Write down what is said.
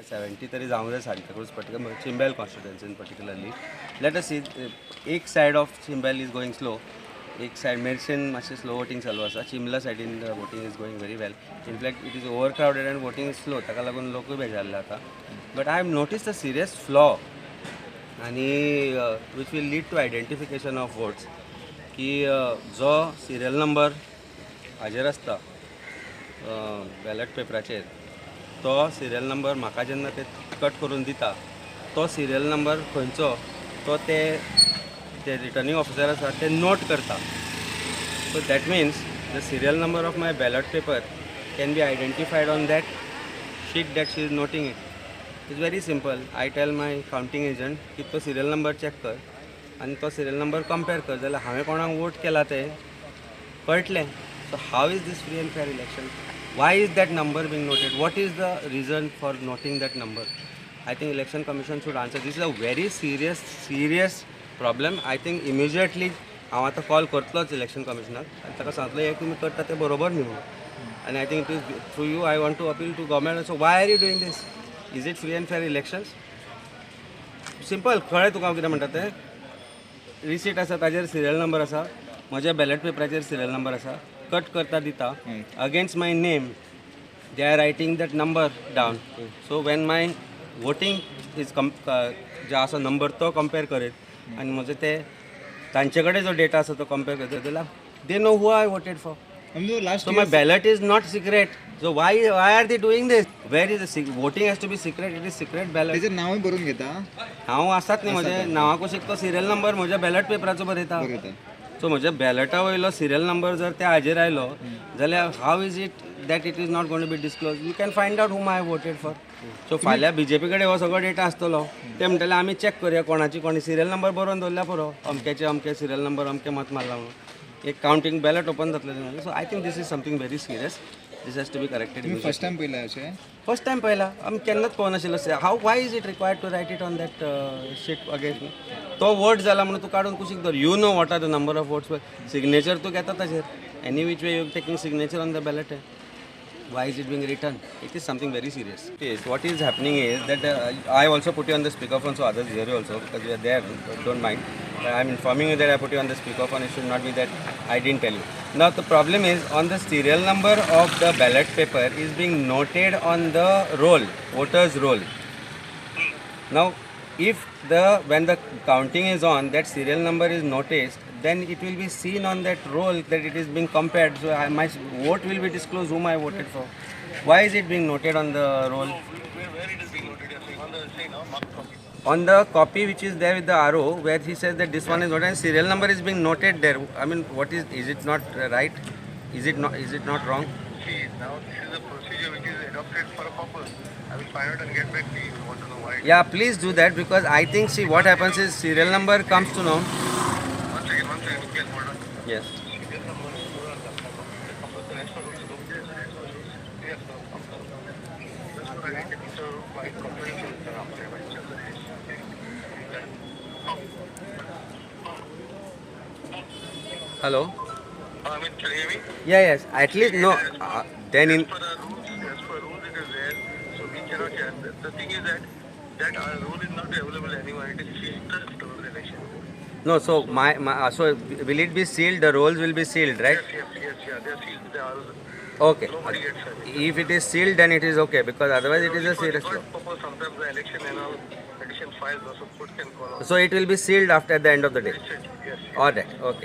70 तरी जावंक जाय Santacruz particular Chimbel constituency in particularly. Let us see, एक side of Chimbel is going slow, एक सायड मेरसेन मातशें स्लो वोटींग चालू आसा. चिंबला सायडीन voting is going very well. In fact it is over crowded and voting is slow, ताका लागून लोकूय बेजारले आतां. But I have notice a serious flaw आनी which will lead to identification of votes की जो सिरियल नंबर हाजेर आसता ballot पेपराचेर, तो सिरियल नंबर म्हाका जेन्ना ते कट करून दिता तो सिरियल नंबर खंयचो तो ते ते रिटर्निंग ऑफिसर आसा ते नोट करता. So that means the serial number of my ballot paper can be identified on that sheet that she is noting it. It's very simple. I tell my counting agent की तो serial number check कर आनी तो serial number compare कर, जाल्यार हांवें कोणाक vote केला तें कळटलें. So how is this free and fair election? Why is that number being noted? What is the reason for noting that number? I think Election Commission should answer. This is a very serious, serious problem. I think immediately हांव आतां call करतलोच election कमिशनाक आनी ताका सांगतलो हें तुमी करता तें बरोबर न्ही म्हणून. आनी I think it is through you I want to appeal to government. So why are you doing this? Is it free and fair elections? Simple, कळ्ळें तुका हांव कितें म्हणटा तें? रिसीट आसा ताजेर सिरियल नंबर आसा, म्हज्या बॅलट पेपराचेर सिरियल नंबर आसा, कट करता दिता. Against my name they are writing that number down. So when my voting is जो आसा नंबर तो कंपेर करीत आनी म्हजे ते तांचे कडेन जो डेटा आसा तो कंपेर करीत जाल्यार they know who I voted for. So my ballot is not secret. So why are they doing this? Where is the voting has to be secret? It is secret ballot. तेजेर नांवूय बरोवन घेता? हांव आसात न्ही म्हजे नांवा कुशीक तो सिरियल नंबर म्हज्या बॅलट पेपराचो बरयता. सो म्हज्या बॅलटा वयलो सिरियल नंबर जर त्या हाजेर आयलो जाल्यार how is it that it is not going to be disclose? You can find out whom I voted for. So फाल्यां बीजेपी कडेन हो सगळो डेटा आसतलो, ते म्हणटले आमी चॅक करुया कोणाची कोणी सिरियल नंबर बरोवन दवरल्या पुरो, अमक्याचे अमके सिरियल नंबर अमके मत मारला म्हणून. एक कावंटींग बॅलट ओपन जातलें. So I think this is something very serious. This has to be corrected. First time पयला अशें? फर्स्ट टायम पयला, आमी केन्नाच पळोवनाशिल्लो. How why is it required to write it on that sheet against me? तो vote जाला म्हणून तूं काडून कुशीक दवर. You know what are the number of votes, signature तूं घेता ताजेर. Any which way you taking signature on the ballot. Why is it being written? It is something very serious. Yes, what is happening is that I also put you on the speakerphone, so others hear you also because you are there, don't mind. But I am informing you that I put you on the speakerphone. It should not be that I didn't tell you. Now the problem is on the serial number of the ballot paper is being noted on the roll, voters roll. Now if the when the counting is on, that serial number is noticed, then it will be seen on that roll that it is being compared. So my vote will be disclosed whom I voted for. Why is it being noted on the roll? Where it is being noted? You are saying on the say now, marked copy. On the copy which is there with the RO, where he says that this one is noted and serial number is being noted there. I mean, what is it not right? Is it not wrong? See, now this is a procedure which is adopted for a purpose. I will find out and get back to you if you want to know why. Yeah, please do that, because I think, see, what happens is serial number comes to know. One second, okay, hold on. Yes. Serial number is Hello? I mean, can you hear me? Yeah, yes. At least, no. Then in... As per rules, it is there. So we cannot change. The thing is that our rule is not available anywhere. It is sealed after the election. No, so so will it be sealed? The rolls will be sealed, right? Yes, yeah. They are sealed. They are. Okay. Nobody gets it. If it is sealed, then it is okay, because otherwise it is a serious problem. Sometimes the election and all addition files also court can call on. So it will be sealed after the end of the day. Yes. All right. Okay.